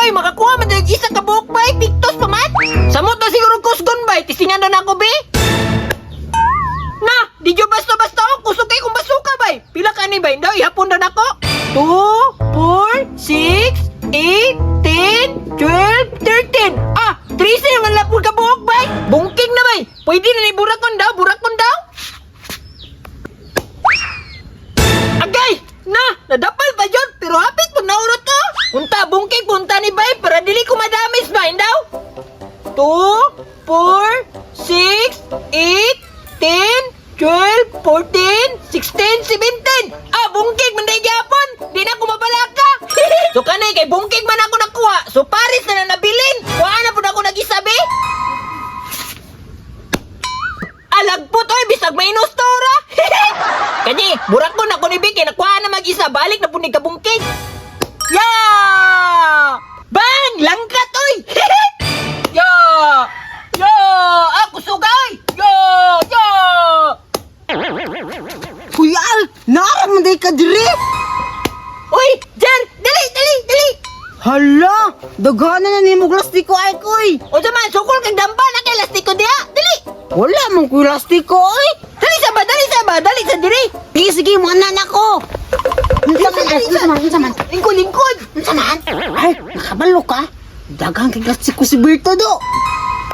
oy, makakuha man dahil isa ka buok bay, pictos pa man. Samot na siguro kusgon bay, tisingan na ako be. Na, di jud basta-basta oh, kusog kay kung basuka bay. Pila ka ni bay, daw ihapon na nako. 2, 4, 6, 8, 10, 12, 13. Ah, 13 man lapon ka buok bay. Bungking na bay. Pwede na ni burakon daw, burakon daw. Agay! Na! Nadapal pa yun! Pero hapit pag naurot to! Unta, bungking punta ni bay para dili ko madamis ba, daw? 2, 4, 6, 8, 10, 12, 14, 16, 17. Ah, bungking man dahil gyapon. Di na ko mabalaka. So kanay kay bungking man ako nakuha. So paris na na nabilin. Kuha na pud ako nag-isabi. Alagpot oy bisag minus to ra. Kani, burak ko na ko ni Vicky nakuha na mag-isa balik na pud ni kabungking. Ya! Bang! Langkat oy. Ya! Ya! Ako sugay. Ya! Ya! Kuya Al, naara man day ka diri. Uy, Jen, dali, dali, dali. Hala, daghanan na nimo lastiko ay koy. O man, sukol kang dampa na kay lastiko diha. Dali. Wala man koy lastiko oy. Dali sa ba, dali sa ba, dali sa diri. Sige, sige, mga anak ko. Unsa man, unsa man, unsa man? Lingkod, lingkod. Unsa man? Ay, nakabalo ka. Daghang kay lastiko si Berto do.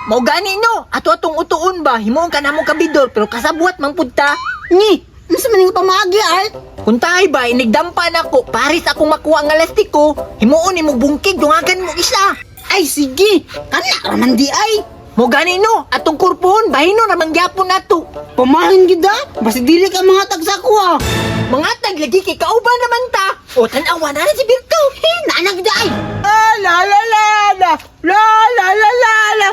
Mao gani no, ato atong utuon ba, himuon ka namo kabidor pero kasabuat man pud ta. Ni, unsa man nga pamaagi Al? Kung tayo ba, inigdampa na ko, paris akong makuha nga lastiko, himuon nimo bungkig, dungagan mo isa. Ay, sige. Kana raman di ay. Mo gani no, atong kurpuhon, bahino na mangyapon nato. Pamahin gid ah. Basta dili ka mga tag sa ako ah. Mga tag lagi kay kauban naman ta. O tan-awa na si Birto. Naana gid ay. Ah, la la la la, la la la la la.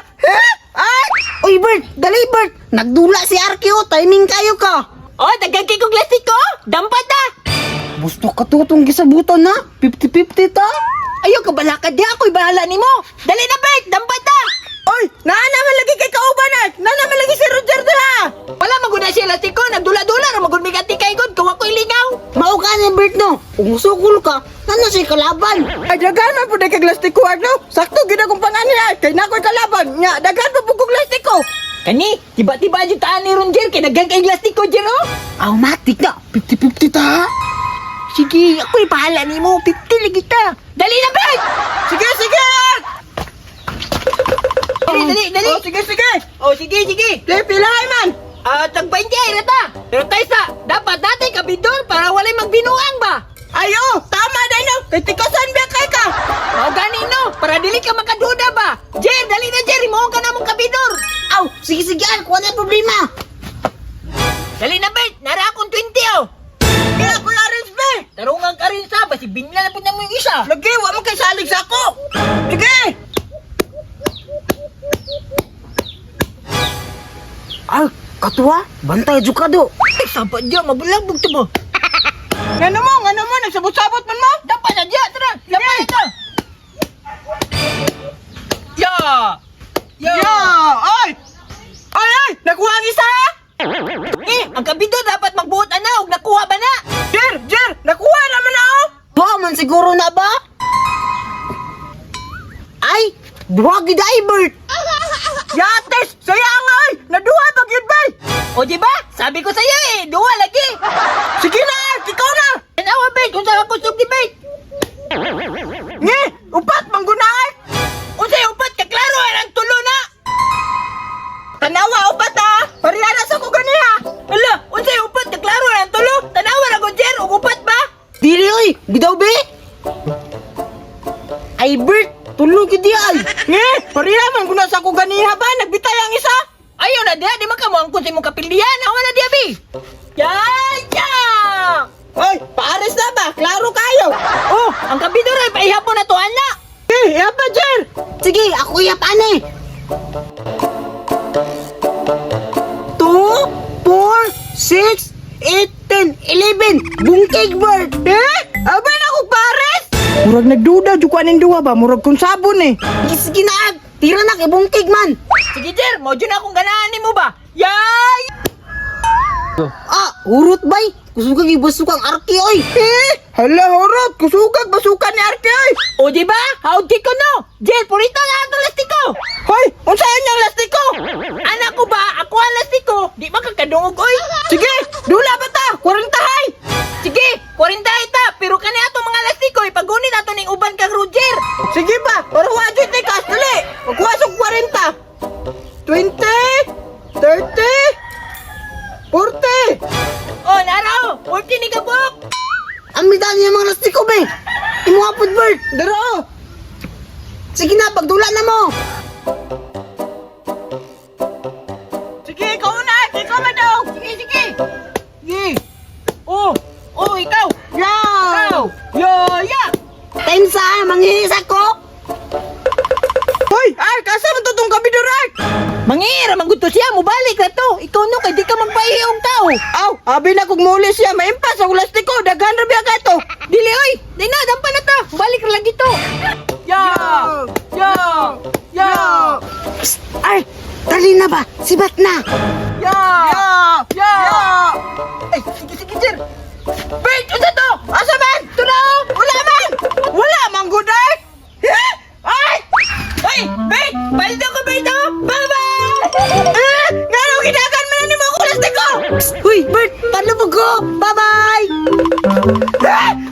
Ay! Uy, Bert! Dali, Bert! Nagdula si Arkeo! Timing kayo ka! O, daghan kay kong lastiko, dampa ta. Gusto ka tutong gisabutan na! 50-50 ta! Ayaw ka balakad di ako'y bahala nimo. Dali na Bert, dampa ta. Oy! Naa naman lagi kay kauban ah! Naa naman lagi si Roger diha! Wala maguna siya lastiko, nagdula-dula ra magud migati kay god, kawa ko'y lingaw. Mao ka ni Bert no! Kung musukol ka, nana siya kalaban! Ay, daghan man pud kay lastiko no. Sakto gid akong pangani ay kay nakoy kalaban. Nya daghan pa pud kog lastiko. Kani, tiba-tiba jud taan ni Roger kay daghan kay lastiko Jer oh. Automatic na! 50-50 ta! Sige, ako'y bahala nimo, 50 lagi ta. Dali na Bert. Sige, sige. Dali, dali, dali. Oh, sige, sige. Oh, sige, sige. Di pilahay man. Ah, tag 20 ay rata. Pero taysa, dapat dati kabidor para walay magbinuang ba. Ayo, tama na no. Kay tikasan ba kay ka? Mao gani no, para dili ka makaduda ba. Jer, dali na Jer, himuon ka na mong kabidor. Aw! Sige, sige, Al! Kuha na yung problema! Dali na Bert, nara akong 20 oh. Kaya ko Lawrence be. Tarungan ka rin sa, basi binla na pud namo yung isa. Lagi wa man kay salig sa ako. Sige. Al! Katuwa! Bantay jud ka do! Ay, sabat diya, mabulabog to ba? Ngano mo nagsabot-sabot man mo? Dapat na diya, tara, lapan na to. Ya! Ya! Ya, ay. Ay ay, nakuha ang isa. Eh, ang kabidor dapat magbuot ana og nakuha ba na? Jer, Jer, nakuha naman na oh. Duha man siguro na ba? Ay! Duha gid ay, Bert! Yates, saya nga ay. Naduha pag yun bay. O di ba? Sabi ko sa'yo eh, duha lagi. Sige na, ikaw na. Tanawa Bert, unsa ka kusog ni Bert? Nge, upat manggunay. Unsay upat ka klaro ang tulo na. Tanawa upat ah. Parehara sa ko ganiha. Ala, unsay upat ka klaro ang tulo? Tanawa ra ko Jer, og upat ba? Dili oy! Bidaw be! Ay Bert! Tulog gid di ay! Nge, pareha man guna sa ko ganiha ba? Nagbitay ang isa. Ayaw na diha, di man ka moangkon sa imong kapildihan. Awa na diha bi. Ya, ya. Oy, pares na ba? Klaro kayo. Oh, ang kabidor ay paihapon na to ana. Eh, iya pa, Jer. Sige, ako iya pa ni. 2, 4, 6, 8, 10, 11. Bungkig Bert! Eh, abay na kog pares. Murag nagduda jud ko aning duha ba? Murag kung sabon eh. Sige, sige na, Ag. Tira na kay bungkig man. Sige Jer, mo jud na akong ganahan nimo ba? Ya! Ah, hurot bay. Kusugag ibasukang Arki oy. Eh, hala hurot, kusugag basukan ni Arki oy. O di ba? How'd ko no? Jel, purita na ang lastiko. Hoy, unsa inyong lastiko? Anak ko ba? Ako ang lastiko. Di ba kakadungog oy? Sige, dula ba ta? 40 hay. Sige, 40 ita. Pero kani ato mga lastiko, ipagunit ato ning uban kang Roger. Sige ba, para wa jud ni cash dali. Magkuha sa 40. 20, 30, 40. O, naro, 40 ni kabuk. Ang mitan niya mga lastiko be. Imuha pud Bert. Dara. Sige na, pagdula na mo. Sige, ikaw na, ikaw man daw. Sige, sige. Sige. Oh, oh, ikaw. Yeah. Ikaw. Yo, ya. Time sa manghihis ako. Hoy, ay, kasa man to tong gabi Ark? Mangira, mangguto siya, mubalik na to. Ikaw no, kay di ka magpahiyong tao. Aw, abi na kog muli siya, maimpas ang lastiko, daghan ra biya ka to. Dili oy, di na, dampa na ta. Balik ra lang dito. Ya! Ya! Ya! Psst, Ark, dali na ba? Sibat na. Ya! Ya! Ya! Ay, sige, sige, Jer. Wait, unsa to? Asa man? Ito na, oh. Wala man! Wala man gud ay! Eh? Ay! Ay, wait! Balik ako, wait, oh! Bye-bye! Eh! Ngano ginagan man nimo ako lastiko? Psst, Uy, Bert, panlubog ko. Bye-bye. Eh!